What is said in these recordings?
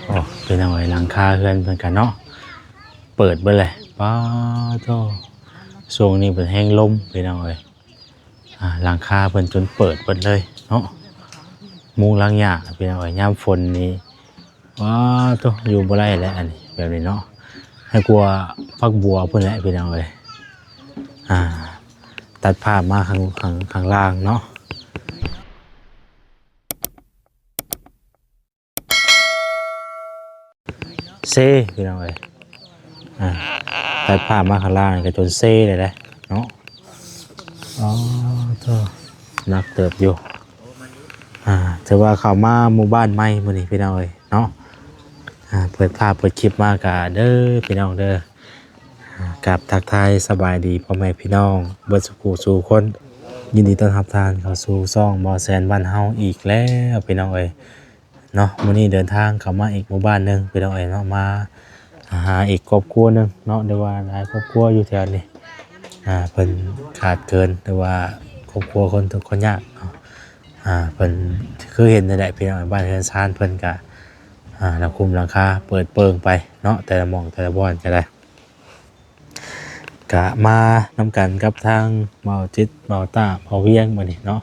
ໂອ້ ພີ່ນ້ອງເອີຍ ຫຼັງຄາເຮືອນເພິ່ນກະເນາະ ເປີດເບິດເລີຍ. ປາໂທ້ ຊ່ວງນີ້ເພິ່ນແຮງລົມ ພີ່ນ້ອງເອີຍ. ອ່າ ຫຼັງຄາເພິ່ນຈົນເປີດເບິດເລີຍເນາະ ມຸງຫຼັງຫຍ້າ ພີ່ນ້ອງເອີຍ. ຍາມຝົນນີ້ ປາໂທ້ ຢູ່ບໍ່ໄດ້ແຫຼະ ອັນນີ້ ແບບນີ້ເນາະ ໃຫ້ກວ່າຝັກບົວພຸ້ນແຫຼະ ພີ່ນ້ອງເອີຍ. ອ່າ ຕັດພາບມາຂ້າງ ຂ້າງ ຂ້າງລ່າງເນາະ. ເຊ ພີ່ນ້ອງເອີຍ. ອ່າ ຕັດພາບມາຂ້າງລ່າງນີ້ກໍຈົນເຊເລີຍເດ້ເນາະ. ອໍ ໂທ້ ໜັກເຕີບຢູ່. ອ່າ ຖືວ່າເຂົ້າມາໝູ່ບ້ານໃໝ່ມື້ນີ້ ພີ່ນ້ອງເອີຍເນາະ. ອ່າ ເປີດພາບເປີດຄລິບມາກະເດີ ພີ່ນ້ອງເດີ. ອ່າ ກາບທັກທາຍສະບາຍດີພໍ່ແມ່ພີ່ນ້ອງເບິດສູ່ຜູ້ສູ່ຄົນ. ຍິນດີຕ້ອນຮັບທ່ານເຂົ້າສູ່ຊ່ອງບໍ່ແຊນບ້ານເຮົາອີກແລ້ວ ພີ່ນ້ອງເອີຍເນາະ. ມື້ນີ້ເດີນທາງເຂົ້າມາອີກໝູ່ບ້ານໜຶ່ງ ພີ່ນ້ອງເອີຍເນາະ ມາຫາອີກຄອບຄົວໜຶ່ງເນາະ ຫຼືວ່າຫຼາຍຄອບຄົວຢູ່ແຖວນີ້. ອ່າ ເພິ່ນຂາດເຂີນ ຫຼືວ່າຄອບຄົວຄົນທຸກຄົນຍາກເນາະ. ອ່າ ເພິ່ນຄືເຫັນນັ້ນແຫຼະ ພີ່ນ້ອງເອີຍ ບ້ານເຮືອນຊານເພິ່ນກະ ອ່າ ຫຼັງຄຸມຫຼັງຄາເປີດເປິງໄປເນາະ ແຕ່ລະໝ່ອງແຕ່ລະບ່ອນກໍໄດ້. ກະມານຳກັນກັບທາງເບົາຈິດ ເບົາຕ້າ ເບົາວຽງ ມື້ນີ້ເນາະ.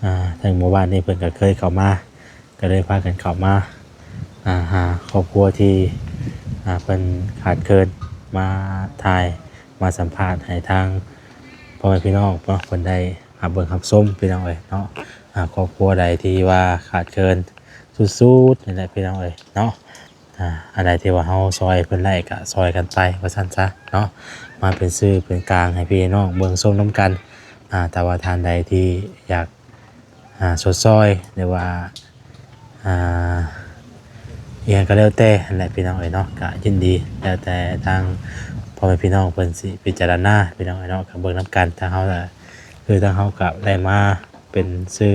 ອ່າ ທາງໝູ່ບ້ານນີ້ເພິ່ນກໍເຄີຍເຂົ້າມາ ກໍເລີຍພາກັນເຂົ້າມາ ອ່າ ຫາຄອບຄົວທີ່ ອ່າ ເພິ່ນຂາດເຂີນ ມາຖ່າຍ ມາສຳພາດໃຫ້ທາງພໍ່ແມ່ພີ່ນ້ອງເນາະ ເພິ່ນໄດ້ຮັບເບິ່ງຮັບຊົມ ພີ່ນ້ອງເອີຍເນາະ. ອ່າ ຄອບຄົວໃດທີ່ວ່າຂາດເຂີນສຸດໆ ນີ້ແຫຼະ ພີ່ນ້ອງເອີຍເນາະ. ອ່າ ອັນໃດທີ່ວ່າເຮົາຊ່ອຍເພິ່ນໄດ້ກໍຊ່ອຍກັນໄປວ່າຊັ້ນຊະເນາະ ມາເປັນສື່ເປັນກາງໃຫ້ພີ່ໃຫ້ນ້ອງເບິ່ງຊົມນຳກັນ. ອ່າ ແຕ່ວ່າທ່ານໃດທີ່ຢາກ ອ່າ ຊົດຊ່ອຍ ຫຼືວ່າ ອ່າ ອີ່ຫຍັງກໍແລ້ວແຕ່ຫັ້ນແຫຼະ ພີ່ນ້ອງເອີຍເນາະ ກໍຍິນດີ ແລ້ວແຕ່ທາງພໍ່ແມ່ພີ່ນ້ອງເພິ່ນຊິພິຈາລະນາ ພີ່ນ້ອງເອີຍເນາະ. ກໍເບິ່ງນຳກັນ ທາງເຮົາ ຄືທາງເຮົາກໍໄດ້ມາເປັນສື່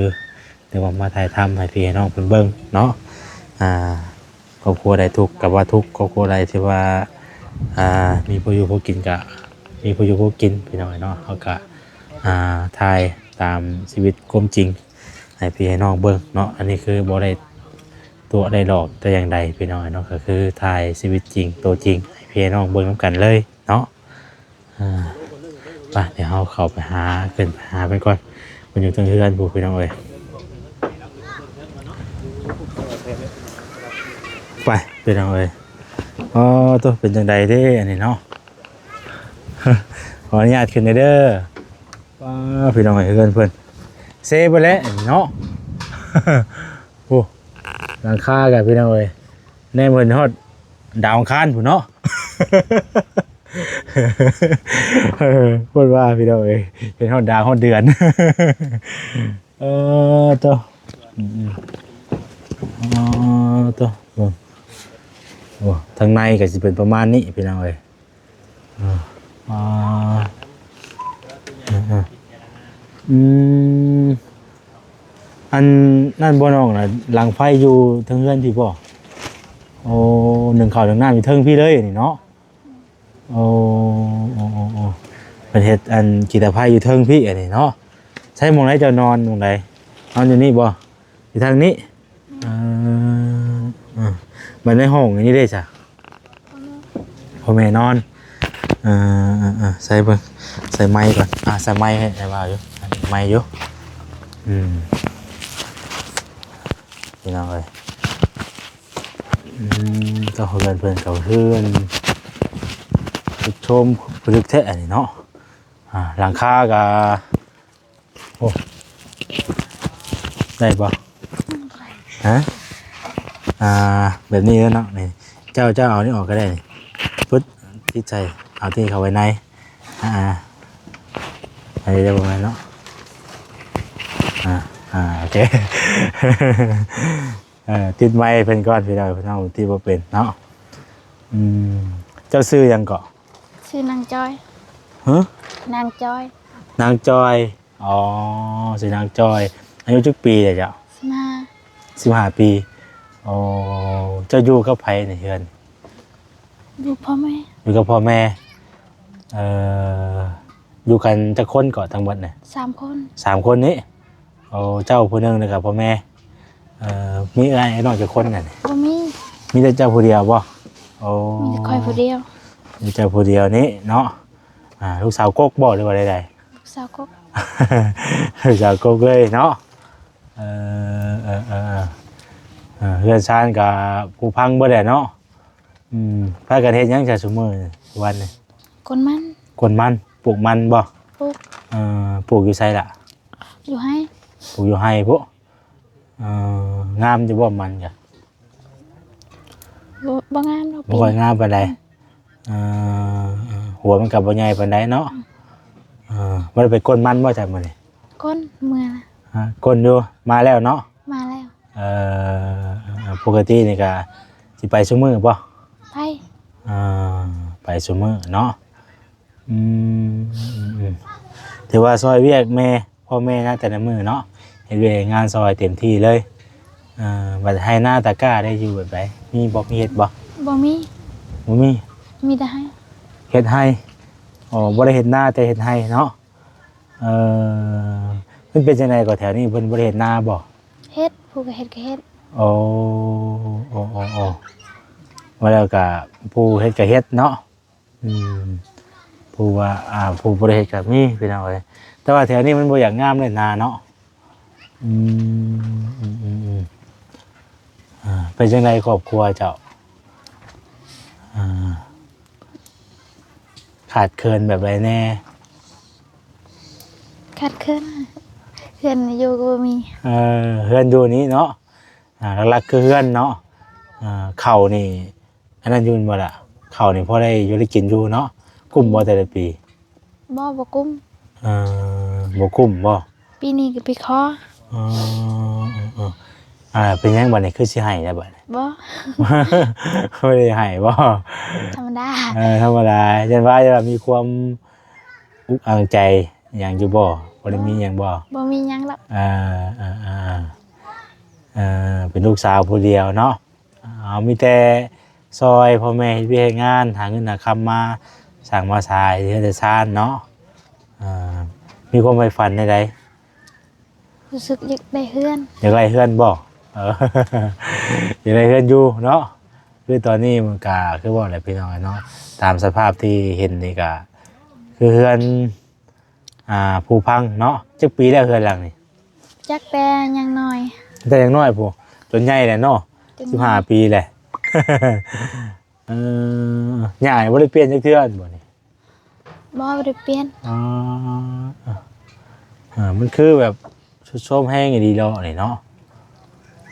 ຫຼືວ່າມາຖ່າຍທຳໃຫ້ພີ່ໃຫ້ນ້ອງເພິ່ນເບິ່ງເນາະ. ອ່າ ຄອບຄົວໃດທຸກກໍວ່າທຸກ ຄອບຄົວໃດທີ່ວ່າ ອ່າ ມີພໍຢູ່ພໍກິນກໍມີພໍຢູ່ພໍກິນ ພີ່ນ້ອງເນາະ. ເຮົາກໍ ອ່າ ຖ່າຍຕາມຊີວິດຄວາມຈິງໃຫ້ພີ່ໃຫ້ນ້ອງເບິ່ງເນາະ. ອັນນີ້ຄືບໍ່ໄດ້ຕົວະໄດ້ຫຼອກແຕ່ຢ່າງໃດ ພີ່ນ້ອງເນາະ ກໍຄືຖ່າຍຊີວິດຈິງ ໂຕຈິງໃຫ້ພີ່ໃຫ້ນ້ອງເບິ່ງນຳກັນເລີຍເນາະ. ອ່າ ໄປ ດຽວເຮົາເຂົ້າໄປຫາ ຂຶ້ນໄປຫາເພິ່ນກ່ອນ ເພິ່ນຢູ່ເທິງເຮືອນພຸ້ນ ພີ່ນ້ອງເອີຍ. ໄປ ພີ່ນ້ອງເອີຍ. ອໍ ໂຕ ເປັນຈັ່ງໃດເດ້ອັນນີ້ເນາະ. ຂໍອະນຸຍາດຂຶ້ນແດ່ເດີ. ປ້າ ພີ່ນ້ອງເອີຍ ເຮືອນເພິ່ນເຊເບິດແລ້ວເນາະ. ໂອ້ ຫຼັງຄາກະ ພີ່ນ້ອງເອີຍ ແນມເຫັນຮອດດາວອັງຄານພຸ້ນເນາະ. ເອີ ພຸ້ນວ່າ ພີ່ນ້ອງເອີຍ ເຫັນຮອດດາວຮອດເດືອນ. ເອີ ໂຕ ອືມໆ ອໍ ໂຕ ເບິ່ງ ໂອ້ ທາງໃນກໍຊິເປັນປະມານນີ້ ພີ່ນ້ອງເອີຍ. ເອີ ອ່າ ເອີ ເອີ ອືມ ອັນນັ້ນບໍ່ນ້ອງນະ ຫຼັງໄຟຢູ່ເທິງເຮືອນພີ້ບໍ່? ໂອ້ ໜຶ້ງເຂົ້າໜຶ້ງນ້ຳຢູ່ເທິງພີ້ເລີຍນີ້ເນາະ. ໂອ້ ໂອ້ ໂອ້ ໂອ້ ເພິ່ນເຮັດອັນກິດຕະໄພຢູ່ເທິງພີ້ອັນນີ້ເນາະ. ໃຊ້ໝ່ອງໃດເຈົ້ານອນ ໝ່ອງໃດ? ນອນຢູ່ນີ້ບໍ່? ຢູ່ທາງນີ້. ເອີ ເອີ ບັດໃນຫ້ອງອັນນີ້ເດ້ຊະ? ພໍ່ແມ່ນອນ. ເອີ ເອີ ເອີ ໃສ່ເບິ່ງ ໃສ່ໄມກ່ອນ. ອ່າ ໃສ່ໄມໃຫ້ ໃຫ້ວ່າຢູ່ ໃສ່ໄມຢູ່. ອືມ ພີ່ນ້ອງເອີຍ ອືມ ເຈົ້າເຮືອນເພິ່ນກໍເຮືອນສຸດໂຊມພິລຶກແທ້ອັນນີ້ເນາະ. ອ່າ ຫຼັງຄາກໍ ໂອ້ ໄດ້ບໍ່? ຮະ? ອ່າ ແບບນີ້ເດີເນາະ ນີ້ ເຈົ້າ ເຈົ້າເອົານີ້ອອກກໍໄດ້ນີ້ ປຶດ ຕິດໃສ່ ເອົາທີ່ເຂົ້າໄວ້ໃນ. ອ່າ ອັນນີ້ໄດ້ປະມານເນາະ. ອ່າ ອ່າ ໂອເຄ ເອີ ຕິດໄມເພິ່ນກ່ອນ ພີ່ນ້ອງ ພີ່ນ້ອງຕິດບໍ່ເປັນເນາະ. ອືມ ເຈົ້າຊື່ຫຍັງເກາະ? ຊື່ນາງຈອຍ. ຮະ? ນາງຈອຍ. ນາງຈອຍ. ອໍ ຊື່ນາງຈອຍ. ອາຍຸຈັກປີແລ້ວເຈົ້າ? ສິບຫ້າ. ສິບຫ້າປີ. ໂອ້ ເຈົ້າຢູ່ກັບໃຜໃນເຮືອນ? ຢູ່ພໍ່ແມ່. ຢູ່ກັບພໍ່ແມ່. ເອີ ຢູ່ກັນຈັກຄົນເກາະທັງໝົດນະ? ສາມຄົນ. ສາມຄົນນີ້. ໂອ້ ເຈົ້າຜູ້ໜຶ່ງ ແລ້ວກໍພໍ່ແມ່. ເອີ ມີເອື້ອຍນ້ອງຈັກຄົນນັ້ນ? ບໍ່ມີ. ມີແຕ່ເຈົ້າຜູ້ດຽວບໍ່? ໂອ້ ມີແຕ່ຂ້ອຍຜູ້ດຽວ. ມີເຈົ້າຜູ້ດຽວນີ້ເນາະ. ອ່າ ລູກສາວກົກບໍ່ ຫຼືວ່າໃດໆ? ລູກສາວກົກ. ລູກສາວກົກເລີຍເນາະ. ເອີ ເອີ ເອີ ເອີ ເຮືອນຊານກໍຜຸພັງເບິດແຫຼະເນາະ. ອືມ ພາກັນເຮັດຫຍັງຊະຊຸມື້ນີ້ ທຸກວັນນີ້? ກົນມັນ. ກົນມັນ. ປູກມັນບໍ່? ປູກ. ເອີ ປູກຢູ່ໃສລະ? ຢູ່ໄຮ່. ປູກຢູ່ໄຮ່ພຸ້ນ. ເອີ ງາມຢູ່ບໍ່ມັນກະ? ບໍ່ ບໍ່ງາມດອກ. ບໍ່ຄ່ອຍງາມປານໃດ. ອືມ ເອີ ຫົວມັນກໍບໍ່ໃຫຍ່ປານໃດເນາະ. ອືມ ເອີ ບໍ່ໄດ້ໄປກົນມັນບໍ່ຈັກມື້ນີ້? ກົນເມື່ອ. ຮະ ກົນຢູ່. ມາແລ້ວເນາະ? ມາແລ້ວ. ເອີ ປົກກະຕິນີ້ກະຊິໄປຊຸມື້ບໍ່? ໄປ. ເອີ ໄປຊຸມື້ເນາະ. ອືມ ອືມ ອືມ ຖືວ່າຊ່ອຍວຽກແມ່ ພໍ່ແມ່ນະ ແຕ່ລະມື້ເນາະ ເຮັດວຽກເຮັດງານຊ່ອຍເຕັມທີ່ເລີຍ. ເອີ ບັດໄຮ່ນາຕາກ້າໄດ້ຢູ່ແບບໃດ? ມີບໍ່? ມີເຮັດບໍ່? ບໍ່ມີ. ບໍ່ມີ. ມີແຕ່ໄຮ່. ເຮັດໄຮ່. ອໍ ບໍ່ໄດ້ເຮັດນາ ແຕ່ເຮັດໄຮ່ເນາະ. ເອີ ມັນເປັນຈັ່ງໃດກໍ ແຖວນີ້ເພິ່ນບໍ່ໄດ້ເຮັດນາບໍ່? ເຮັດ. ຜູ້ກໍເຮັດກໍເຮັດ. ໂອ້ ໂອ້ ໂອ້ ໂອ້ ວ່າແລ້ວກໍຜູ້ເຮັດກໍເຮັດເນາະ. ອືມ ຜູ້ວ່າ ອ່າ ຜູ້ບໍ່ໄດ້ເຮັດກໍມີ ພີ່ນ້ອງເອີຍ. ແຕ່ວ່າແຖວນີ້ມັນບໍ່ຢາກງາມເລີຍນາເນາະ. ອືມ ອືມ ອືມ ອືມ ອ່າ ເປັນຈັ່ງໃດຄອບຄົວເຈົ້າ? ອ່າ ຂາດເຂີນແບບໃດແດ່? ຂາດເຂີນ ເຮືອນຢູ່ກໍບໍ່ມີ. ເອີ ເຮືອນຢູ່ນີ້ເນາະ. ອ່າ ຫຼັກໆຄືເຮືອນເນາະ. ອ່າ ເຂົ້ານີ້ ອັນນັ້ນຢູ່ແມ່ນບໍ່ລະ? ເຂົ້ານີ້ພໍໄດ້ຢູ່ໄດ້ກິນຢູ່ເນາະ. ກຸ້ມບໍ່ແຕ່ລະປີ? ບໍ່ ບໍ່ກຸ້ມ. ເອີ ບໍ່ກຸ້ມບໍ່? ປີນີ້ກໍໄປຂໍ. ເອີ ເອີ ເອີ ອ່າ ເປັນຫຍັງບັດນີ້ ຄືຊິໄຫ້ແລ້ວບັດນີ້? ບໍ່ ບໍ່ໄດ້ໄຫ້ບໍ່? ທຳມະດາ. ເອີ ທຳມະດາ. ຢ້ານວ່າ ຢ້ານວ່າມີຄວາມອຸກອັ່ງໃຈຫຍັງຢູ່ບໍ່? ບໍ່ໄດ້ມີຫຍັງບໍ່? ບໍ່ມີຫຍັງດອກ. ເອີ ເອີ ເອີ ເປັນລູກສາວຜູ້ດຽວເນາະ. ເຮົາມີແຕ່ຊ່ອຍພໍ່ແມ່ເຮັດວຽກເຮັດງານ ຫາເງິນຫາຄຳມາສ້າງມາສາເຮືອນເຮັດຊານເນາະ. ເອີ ມີຄວາມໃຝ່ຝັນແນວໃດ? ຮູ້ສຶກຢາກໄດ້ເຮືອນ. ຢາກໄດ້ເຮືອນບໍ່? ເອີ ຢາກໄດ້ເຮືອນຢູ່ເນາະ. ຄືຕອນນີ້ມັນກະຄືເວົ້າແຫຼະພີ່ນ້ອງເນາະ ຕາມສະພາບທີ່ເຫັນນີ້ກະຄືເຮືອນ ອ່າ ຜຸພັງເນາະ. ຈັກປີແລ້ວເຮືອນຫຼັງນີ້? ຈັກແຕ່ຍັງນ້ອຍ. ແຕ່ຍັງນ້ອຍພຸ້ນ ຈົນໃຫຍ່ແລ້ວເນາະ. ຈົນໃຫຍ່ ສິບຫ້າປີແລ້ວ. ເອີ ຫຍ້າບໍ່ໄດ້ປ່ຽນຈັກເທື່ອບໍ່ນີ້? ບໍ່ ບໍ່ໄດ້ປ່ຽນ. ອໍ ອ່າ ມັນຄືແບບຊຸດໂຊມແຮງອີ່ຫຼີເນາະນີ້ເນາະ.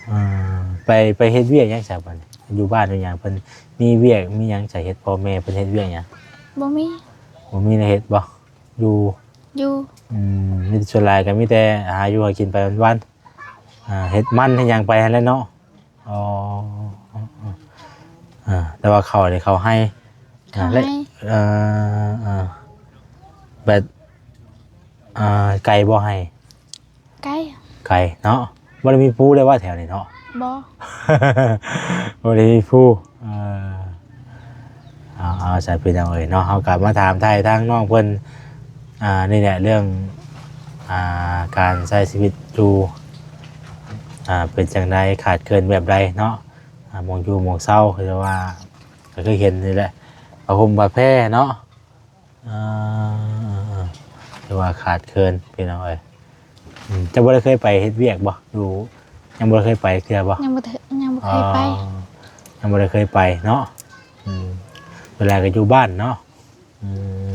ອ່າ ໄປ ໄປເຮັດວຽກຫຍັງຊະບັດນີ້? ຢູ່ບ້ານຢູ່ຫຍັງ ເພິ່ນມີວຽກມີຫຍັງຊະເຮັດ? ພໍ່ແມ່ເພິ່ນເຮັດວຽກຫຍັງ? ບໍ່ມີ. ບໍ່ມີແນວເຮັດບໍ່? ຢູ່ ຢູ່ ອືມ ມີແຕ່ ສ່ວນຫຼາຍກໍມີແຕ່ຫາຢູ່ຫາກິນໄປວັນໆ ອ່າ ເຮັດມັນເຮັດຫຍັງໄປຫັ້ນແຫຼະເນາະ. ອໍ ເອີ ເອີ ເອີ ແຕ່ວ່າເຂົ້ານີ້ເຂົ້າໄຮ່ ເຂົ້າໄຮ່ ອ່າ ແລະ ເອີ ເອີ ແບບ ອ່າ ໄກບໍ່ໄຮ່? ໄກ ໄກເນາະ. ບໍ່ໄດ້ມີພູເລີຍວ່າແຖວນີ້ເນາະ? ບໍ່ ບໍ່ໄດ້ມີພູ. ເອີ ເອົາ ເອົາ ຊັ້ນພີ່ນ້ອງເອີຍເນາະ ເຮົາກໍມາຖາມໄຖ່ທາງນ້ອງເພິ່ນ ອ່າ ນີ້ແຫຼະ ເລື່ອງ ອ່າ ການໃຊ້ຊີວິດຢູ່ ອ່າ ເປັນຈັ່ງໃດ ຂາດເຂີນແບບໃດເນາະ. ອ່າ ໝ່ອງຢູ່ໝ່ອງເຊົາ ຄືວ່າ ກໍຄືເຫັນນີ້ແຫຼະ ຜ້າຫົ່ມຜ້າແພເນາະ. ອ່າ ຖືວ່າຂາດເຂີນພີ່ນ້ອງເອີຍ. ອືມ ເຈົ້າບໍ່ໄດ້ເຄີຍໄປເຮັດວຽກບໍ່? ຢູ່ ຍັງບໍ່ໄດ້ເຄີຍໄປເທື່ອບໍ່? ຍັງບໍ່ເທີ- ຍັງບໍ່ເຄີຍໄປ. ອໍ ຍັງບໍ່ໄດ້ເຄີຍໄປເນາະ. ອືມ ສ່ວນຫຼາຍກໍຢູ່ບ້ານເນາະ. ອື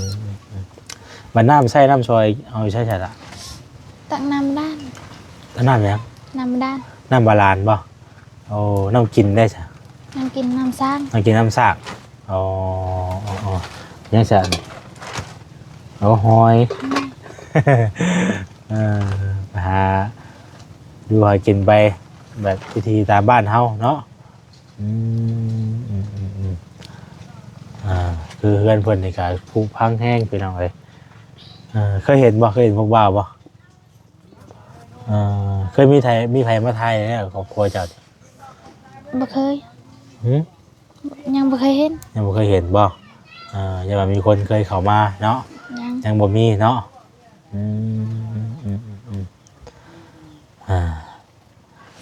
ມ ບັດນ້ຳໃຊ້ນ້ຳຊ່ອຍເອົາໃຊ້ໃສລະ? ຕັກນ້ຳບາດານ. ຕັກນ້ຳຫຍັງ? ນ້ຳບາດານ. ນ້ຳບາດານບໍ່? ໂອ້ ນ້ຳກິນໄດ້ຊະ? ນ້ຳກິນນ້ຳສ້າງ. ນ້ຳກິນນ້ຳສ້າງ. ອໍ ອໍ ອໍ ຫຍັງຊະ? ໂອ້ ຫອຍ. ອືມ ເອີ ໄປຫາຢູ່ຫາກິນໄປ ແບບວິຖີຕາມບ້ານເຮົາເນາະ. ອືມ ອືມ ອືມ ອືມ ອ່າ ຄືເຮືອນເພິ່ນນີ້ກະຜຸພັງແຮງພີ່ນ້ອງເອີຍ. ເອີ ເຄີຍເຫັນບໍ່? ເຄີຍເຫັນພວກບ່າວບໍ່? ເອີ ເຄີຍມີໄທ- ມີໃຜມາຖ່າຍແລ້ວຄອບຄົວເຈົ້າ? ບໍ່ເຄີຍ. ຫື? ຍັງບໍ່ເຄີຍເຫັນ. ຍັງບໍ່ເຄີຍເຫັນບໍ່? ເອີ ຢ່າວ່າມີຄົນເຄີຍເຂົ້າມາເນາະ. ຍັງ ຍັງບໍ່ມີເນາະ. ອືມ ອືມ ອືມ ອືມ ອ່າ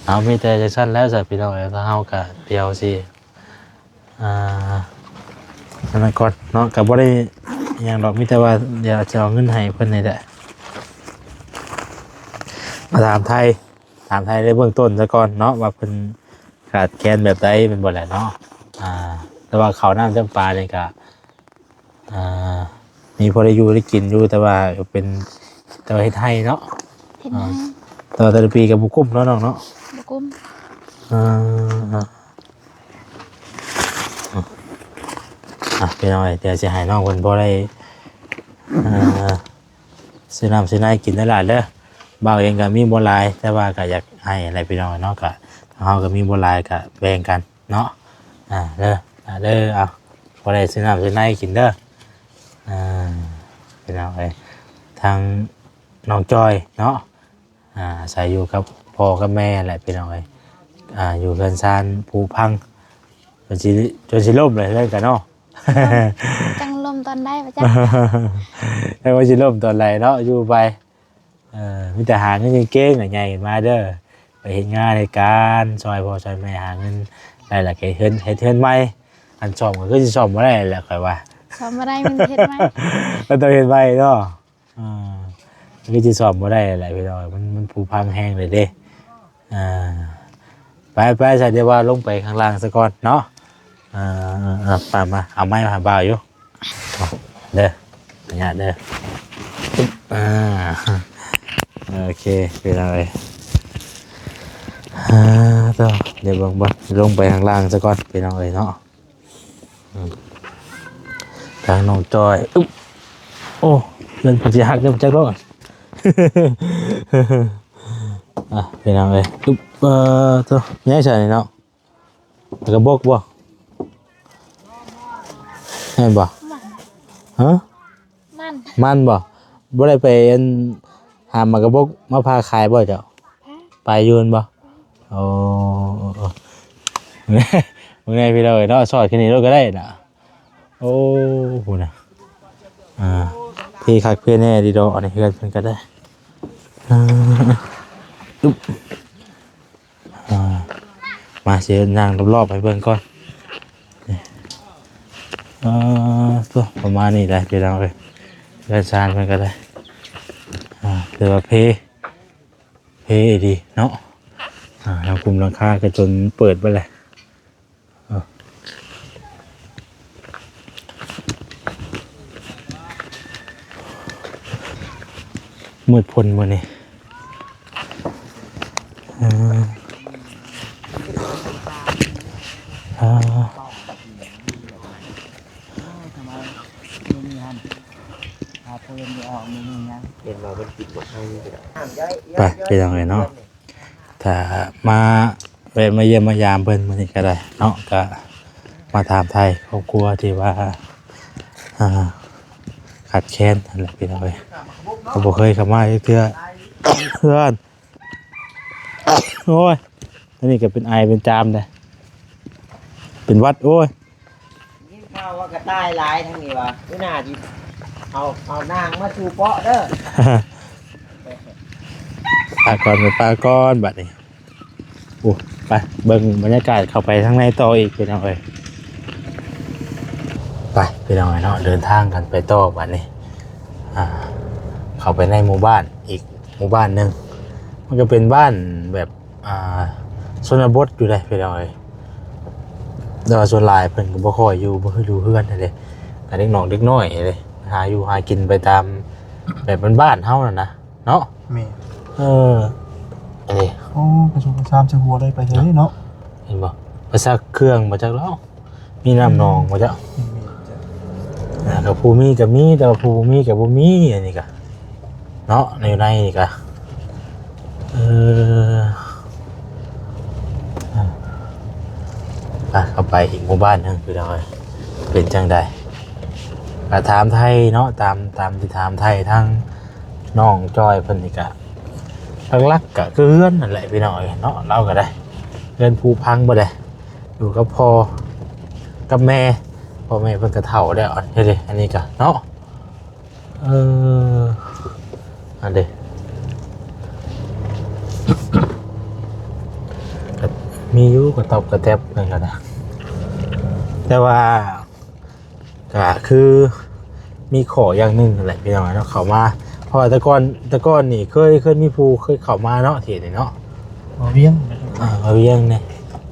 ເອົາ ມີແຕ່ຈັ່ງຊັ້ນແຫຼະຊັ້ນພີ່ນ້ອງເອີຍ. ທາງເຮົາກະດຽວຊິ ອ່າ ອັນນັ້ນກ່ອນເນາະ ກໍບໍ່ໄດ້ຫຍັງດອກ ມີແຕ່ວ່າດຽວຈະເອົາເງິນໃຫ້ເພິ່ນນີ້ແຫຼະ ມາຖາມໄຖ່ ຖາມໄຖ່ໃນເບື້ອງຕົ້ນຊະກ່ອນເນາະ ວ່າເພິ່ນຂາດແຄນແບບໃດແມ່ນບໍ່ແຫຼະເນາະ. ອ່າ ແຕ່ວ່າເຂົ້ານ້ຳຈຳປານີ້ກໍ ອ່າ ມີພໍໄດ້ຢູ່ໄດ້ກິນຢູ່ ແຕ່ວ່າກໍເປັນ ແຕ່ວ່າເຮັດໄຮ່ເນາະ ເຮັດໄຮ່ ອ່າ ແຕ່ວ່າແຕ່ລະປີກໍບໍ່ກຸ້ມເນາະນ້ອງເນາະ ບໍ່ກຸ້ມ ອ່າ ອ່ະ ພີ່ນ້ອງເອີຍ ດຽວຊິໃຫ້ນ້ອງເພິ່ນພໍໄດ້ ອ່າ ຊື້ນ້ຳຊື້ໃນກິນຫຼາຍໆເດີ. ບ່າວເອງກໍມີບໍ່ຫຼາຍ ແຕ່ວ່າກໍຢາກໃຫ້ແຫຼະພີ່ນ້ອງເນາະ ກໍເຮົາກໍມີບໍ່ຫຼາຍກໍແບ່ງກັນເນາະ ອ່າ ເດີ ອ່າ ເດີ ເອົາ ພໍໄດ້ຊື້ນ້ຳຊື້ໃນກິນເດີ ອ່າ ພີ່ນ້ອງເອີຍ ທາງນ້ອງຈອຍເນາະ ອ່າ ອາໄສຢູ່ກັບພໍ່ກັບແມ່ແຫຼະພີ່ນ້ອງເອີຍ ອ່າ ຢູ່ເຮືອນຊານຜຸພັງ ຈົນຊິ ຈົນຊິລົ້ມເລີຍເຮືອນກັນເນາະ ຈັກລົ້ມຕອນໃດບໍ່ຈັກ ຈັກວ່າຊິລົ້ມຕອນໃດເນາະ ຢູ່ໄປ ເອີ ມີແຕ່ຫາເງິນເກັ່ງໆ ໃຫຍ່ຂຶ້ນມາເດີ ໄປເຮັດງານເຮັດການ ຊ່ອຍພໍ່ຊ່ອຍແມ່ຫາເງິນໄດ້ ແລ້ວກໍເຮັດເຮືອນ ເຮັດເຮືອນໃໝ່ ອັນສ້ອມກໍຄືຊິສ້ອມບໍ່ໄດ້ແຫຼະຂ້ອຍວ່າ ສ້ອມບໍ່ໄດ້ ມັນເຮັດໃໝ່ ມັນຕ້ອງເຮັດໃໝ່ເນາະ. ອ່າ ຄືຊິສ້ອມບໍ່ໄດ້ແຫຼະພີ່ນ້ອງ ມັນ ມັນຜຸພັງແຮງເລີຍເດ້. ອ່າ ໄປໆ ຊະ ດຽວວ່າລົງໄປຂ້າງລ່າງຊະກ່ອນເນາະ. ອ່າ ເອົາ ມາ ເອົາໄມ້ມາໃຫ້ບ່າວຢູ່ເດີ ອະນຸຍາດເດີ. ອ່າ ໂອເຄ ພີ່ນ້ອງເອີຍ ອ່າ ດຽວເບິ່ງ ເບິ່ງ ລົງໄປຂ້າງລ່າງຊະກ່ອນ ພີ່ນ້ອງເອີຍເນາະ. ອືມ ທາງນ້ອງຈອຍ ອຶບ ໂອ້ ເຮືອນເພິ່ນຊິຫັກເດີ ຈັກດອກ. ອ່ະ ພີ່ນ້ອງເອີຍ ອຶບ ເອີ ໂຕ ຍັງໃສ່ນີ້ເນາະ ກະບົກບໍ່ ແມ່ນບໍ່? ຮະ? ມັນ ມັນບໍ່? ບໍ່ໄດ້ໄປ ອັນ ຫາໝາກກະບົກມາຜ່າຂາຍບໍ່ເຈົ້າ? ໄປຢູ່ແມ່ນບໍ່? ໂອ້ ເບິ່ງແດ່ພີ່ນ້ອງເອີຍເນາະ ສອດຂຶ້ນນີ້ໂລດກໍໄດ້ນະ. ໂອ້ ພຸ້ນນະ ອ່າ ເພຄັກເພແນ່ດີດອກ ອັນນີ້ເຮືອນເພິ່ນກໍໄດ້. ອ່າ ອຶບ ອ່າ ມາຊິຍ່າງລອບໆໃຫ້ເບິ່ງກ່ອນ. ນີ້ ອ່າ ໂຕ ປະມານນີ້ແຫຼະພີ່ນ້ອງເອີຍ ເຮືອນຊານເພິ່ນກໍໄດ້ ອ່າ ຖືວ່າເພ ເພດີເນາະ. ອ່າ ທາງກຸ່ມຫຼັງຄາກໍຈົນເປີດເບິດແຫຼະ. ມືດພົ້ນມື້ນີ້ ເອີ ເອີ ໄປ ພີ່ນ້ອງເອີຍເນາະ. ຖ້າມາແວະມາຢ້ຽມມາຢາມເພິ່ນມື້ນີ້ກໍໄດ້ເນາະ ກໍມາຖາມໄຖ່ຄອບຄົວທີ່ວ່າ ອ່າ ຂາດແຄນຫັ້ນແຫຼະພີ່ນ້ອງເອີຍ ກໍບໍ່ເຄີຍເຂົ້າມາຈັກເທື່ອເຮືອນ. ໂອ້ຍ ອັນນີ້ກໍເປັນໄອເປັນຈາມເດ້ ເປັນຫວັດ ໂອ້ຍ. ໄດ້ຍິນຂ່າວວ່າກະຕ່າຍຫຼາຍທາງນີ້ວ່າ ມື້ໜ້າຊິເອົາ ເອົານາງມາສູ່ເປາະເດີ. ປາກ່ອນ ໄປປາກ່ອນບາດນີ້. ໂອ້ ໄປເບິ່ງບັນຍາກາດເຂົ້າໄປທາງໃນຕໍ່ອີກພີ່ນ້ອງເອີຍ. ໄປພີ່ນ້ອງເອີຍເນາະ ເດີນທາງກັນໄປຕໍ່ບາດນີ້ ອ່າ ເຂົ້າໄປໃນໝູ່ບ້ານອີກໝູ່ບ້ານໜຶ່ງ ມັນກໍເປັນບ້ານແບບ ອ່າ ຊົນນະບົດຢູ່ເດ້ພີ່ນ້ອງເອີຍ ແຕ່ວ່າສ່ວນຫຼາຍເພິ່ນກໍບໍ່ຄ່ອຍຢູ່ ບໍ່ຄືຢູ່ເຮືອນຫັ້ນເດ້ ກໍເດັກນ້ອຍເດັກນ້ອຍເດ້ ຫາຢູ່ຫາກິນໄປຕາມແບບບ້ານໆເຮົານັ້ນນະເນາະ. ແມ່ນ ເອີ ອັນນີ້ ໂອ້ ກະຊົງກະຊາມໃສ່ຫົວໄດ້ໄປເລີຍເນາະ ເຫັນບໍ່ ໄປຊັກເຄື່ອງບໍ່ຈັກແລ້ວ. ມີນ້ຳໜອງບໍ່ເຈົ້າ? ອືມ ອ່າ ກໍຜູ້ມີກໍມີ ແຕ່ວ່າຜູ້ບໍ່ມີກໍບໍ່ມີ ອັນນີ້ກະເນາະ ໃນ ໃນນີ້ກະ ເອີ ອ່າ ໄປ ເຂົ້າໄປອີກໝູ່ບ້ານໜຶ່ງພີ່ນ້ອງເອີຍ ເປັນຈັ່ງໃດ ກະຖາມໄຖ່ເນາະ ຕາມ ຕາມທີ່ຖາມໄຖ່ທາງນ້ອງຈອຍເພິ່ນນີ້ກະ ຫຼັກໆກະຄືເຮືອນນັ້ນແຫຼະພີ່ນ້ອງເອີຍເນາະ ລາວກະໄດ້ ເຮືອນຜຸພັງເບິດເດ້. ຢູ່ກັບພໍ່ກັບແມ່ ພໍ່ແມ່ເພິ່ນກໍເຖົ້າແລ້ວ ອັນນີ້ເດ້ ອັນນີ້ກໍເນາະ ເອີ ອັນເດ້ ກໍມີຢູ່ ກະຕອບກະແຕັບນັ້ນກໍໄດ້ ແຕ່ວ່າກະຄືມີຂໍ້ຢ່າງໜຶ່ງນັ້ນແຫຼະ ພີ່ນ້ອງເນາະ ເຂົ້າມາ ເພາະວ່າແຕ່ກ່ອນ ແຕ່ກ່ອນນີ້ເຄີຍ ເຄີຍມີຜູ້ເຄີຍເຂົ້າມາເນາະ ທີ່ນີ້ເນາະ ບ່າວວຽງ ອ່າ ບ່າວວຽງນີ້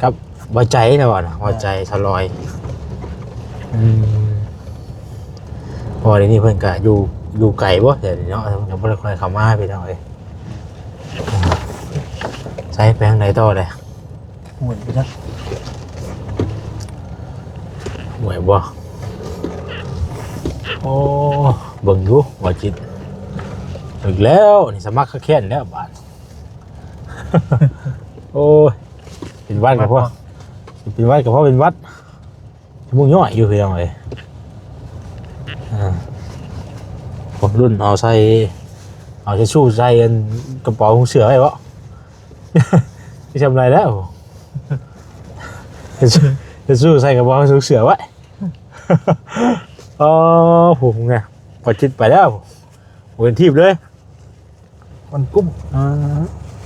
ກັບບ່າວໃຈນະ ວ່ານະ ບ່າວໃຈ ສາວລອຍ ອືມ ເພາະວ່າດຽວນີ້ເພິ່ນກະຢູ່ ຢູ່ໄກບໍ່ ດຽວນີ້ເນາະ ເພິ່ນກະບໍ່ໄດ້ຄ່ອຍເຂົ້າມາ ພີ່ນ້ອງເອີຍ. ໃຊ້ໄປທາງໃດຕໍ່ແຫຼະ? ຫ້ວຍໄປຈັກ ຫ້ວຍບໍ່? ໂອ້ ເບິ່ງຢູ່ ບໍ່ຈິດ ອີກແລ້ວ ນີ້ສະໝັກຄັກແຄ້ນແລ້ວບາດ ໂອ້ຍ ເປັນຫວັດກໍພໍ ເປັນຫວັດກໍພໍເປັນຫວັດ. ໝູກຍ້ອຍຢູ່ ພີ່ນ້ອງເອີຍ ອ່າ ພວກລຸ້ນເອົາໃສ່ ເອົາທິຊຊູໃສ່ອັນກະເປົາເສື້ອໄວ້ເບາະ ຊິຊຳໃດແລ້ວ ທິຊຊູໃສ່ກະເປົາເສື້ອໄວ້ ອໍ ຜູ້ນີ້ ພໍຈິດໄປແລ້ວ ບໍ່ເຫັນທີບເລີຍ. ມັນກຸ້ມ ອ່າ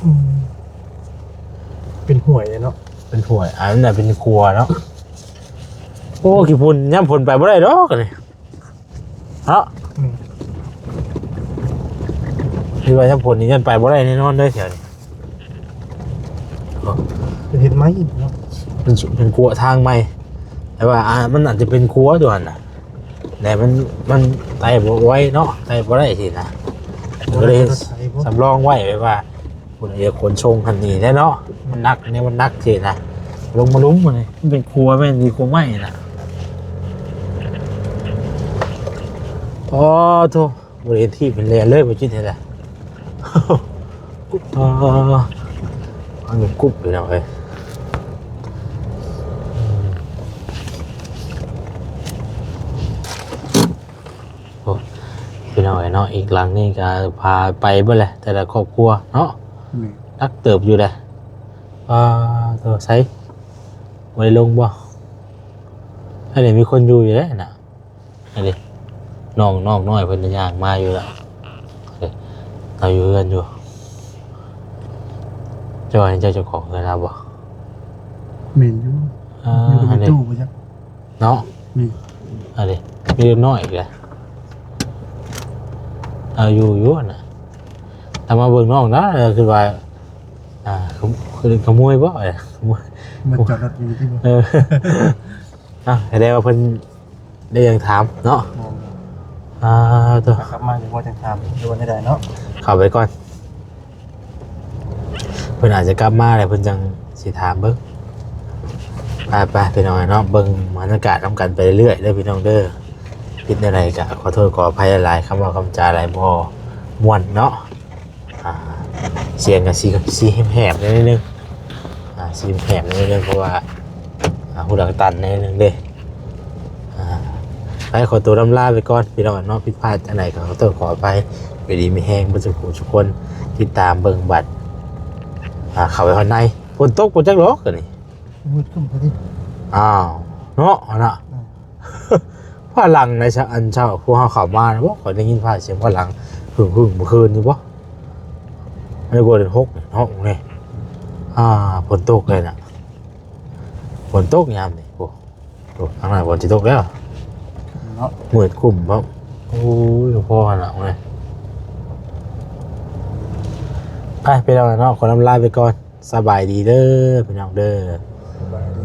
ອືມ ເປັນຫ້ວຍເນາະ ເປັນຫ້ວຍ ອັນນັ້ນເປັນຂົວເນາະ ໂອ້ ຂີ້ຝຸ່ນ ຍາມຝົນໄປບໍ່ໄດ້ດອກອັນນີ້ເນາະ ອືມ ຄືວ່າຍາມຝົນນີ້ຍັງໄປບໍ່ໄດ້ແນ່ນອນເລີຍແຖວນີ້ ເປັນເຮັດໃໝ່ເນາະ ເປັນ ເປັນຂົວທາງໃໝ່ ແຕ່ວ່າ ອ່າ ມັນອາດຈະເປັນຂົວຢູ່ຫັ້ນນະ ແຕ່ມັນ ມັນໄຕ່ບໍ່ໄຫວເນາະ ໄຕ່ບໍ່ໄດ້ຊີ້ນະ ກໍເລີຍສຳລອງໄວ້ແບບວ່າ ຜູ້ໃດຢາກຂົນສົ່ງຫັ້ນນີ້ແຫຼະເນາະ ມັນໜັກ ແນວມັນໜັກຊີ້ນະ ລົງມາລຸ່ມ ມັນເປັນຂົວແມ່ນຊິຂົວໄມ້ນະ ອໍ ໂທ້ ບໍ່ໄດ້ເຫັນທີ່ເປັນແລ່ນເລີຍ ບໍ່ຈິດເຮັດໃດ ກຸບ ເອີ ມັນເປັນກຸບ ພີ່ນ້ອງເອີຍ ໂອ້ ພີ່ນ້ອງເອີຍເນາະ ອີກຫຼັງນີ້ກໍພາໄປເບິດແຫຼະ ແຕ່ລະຄອບຄົວເນາະ ແມ່ນ ໜັກເຕີບຢູ່ເດ້ ອ່າ ໂຕໃສ ບໍ່ໄດ້ລົງບໍ່ ອັນນີ້ມີຄົນຢູ່ຢູ່ເດ້ນະ ອັນນີ້ ນ້ອງ ນ້ອງນ້ອຍເພິ່ນຍ່າງມາຢູ່ລະ ເຮົາຢູ່ເຮືອນຢູ່ ເຈົ້າວ່າເຈົ້າເຈົ້າຂອງເຮືອນລາວບໍ່ ແມ່ນຢູ່ ອ່າ ຢູ່ກັບຕູ້ບໍ່ຈັກ ເນາະ ອືມ ອັນນີ້ມີເດັກນ້ອຍອີກແຫຼະ ເອົາຢູ່ຢູ່ຫັ້ນນະ ຖ້າມາເບິ່ງນ້ອງນະ ຄືວ່າ ອ່າ ຂະ ຂະໂມຍບໍ່ ເອີ ຂະໂມຍ ມາຈອດລົດຢູ່ທີ່ບໍ່ ເອີ ອ່ະ ສະແດງວ່າເພິ່ນ ໄດ້ຫຍັງຖາມເນາະ ແມ່ນ ອ່າ ໂຕ ກັບມາຈັ່ງວ່າຈັ່ງຖາມ ຫຼືວ່າແນວໃດເນາະ ເຂົ້າໄປກ່ອນ ເພິ່ນອາດຈະກັບມາແລ້ວເພິ່ນຈັ່ງຊິຖາມເບິ່ງ ໄປໆ ພີ່ນ້ອງເນາະ ເບິ່ງບັນຍາກາດນຳກັນໄປເລື້ອຍໆເດີພີ່ນ້ອງເດີ ຜິດແນວໃດກໍຂໍໂທດຂໍອະໄພຫຼາຍໆ ຄຳເວົ້າຄຳຈາຫຼາຍບໍ່ມ່ວນເນາະ ອ່າ ສຽງກໍຊິ ຊິແຫບໆໜ້ອຍໜຶ່ງ ອ່າ ຊິແຫບໜ້ອຍໜຶ່ງ ເພາະວ່າ ອ່າ ຫູດັງຕັນໜ້ອຍໜຶ່ງເດ້ ອ່າ ໄປ ຂໍຕົວລ່ຳລາໄປກ່ອນພີ່ນ້ອງເນາະ ຜິດພາດຈັ່ງໃດກໍຂໍໂທດຂໍອະໄພ ຢູ່ດີມີແຮງເບິດສູ່ຜູ້ສູ່ຄົນ ຕິດຕາມເບິ່ງບັດ ອ່າ ເຂົ້າໄປຮອດໃນ ຝົນຕົກບໍ່ຈັກດອກອັນນີ້ ມືດຄຶ້ມພໍດີ ອ້າວ ເນາະ ຫັ້ນນະ ອືມ ຟ້າຫຼັງໃນ ຊະ ອັນເຊົ້າ ພວກເຮົາເຂົ້າມານະບໍ່ ຂ້ອຍໄດ້ຍິນຟ້າສຽງຟ້າຫຼັງຫຶ່ງໆ ມື້ຄືນນີ້ບໍ່ ໃນກວ່າເດືອນຫົກເນາະ ນີ້ ອ່າ ຝົນຕົກເລີຍນະ ຝົນຕົກຍາມນີ້ ໂອ້ ໂອ້ ທາງນັ້ນຝົນຊິຕົກແລ້ວເນາະ ມືດຄຶ້ມເນາະ ໂອ້ຍ ພໍຫັ້ນນະ ນີ້ ໄປ ພີ່ນ້ອງເນາະ ຂໍລ່ຳລາໄປກ່ອນ ສະບາຍດີເດີ ພີ່ນ້ອງເດີ ສະບາຍດີ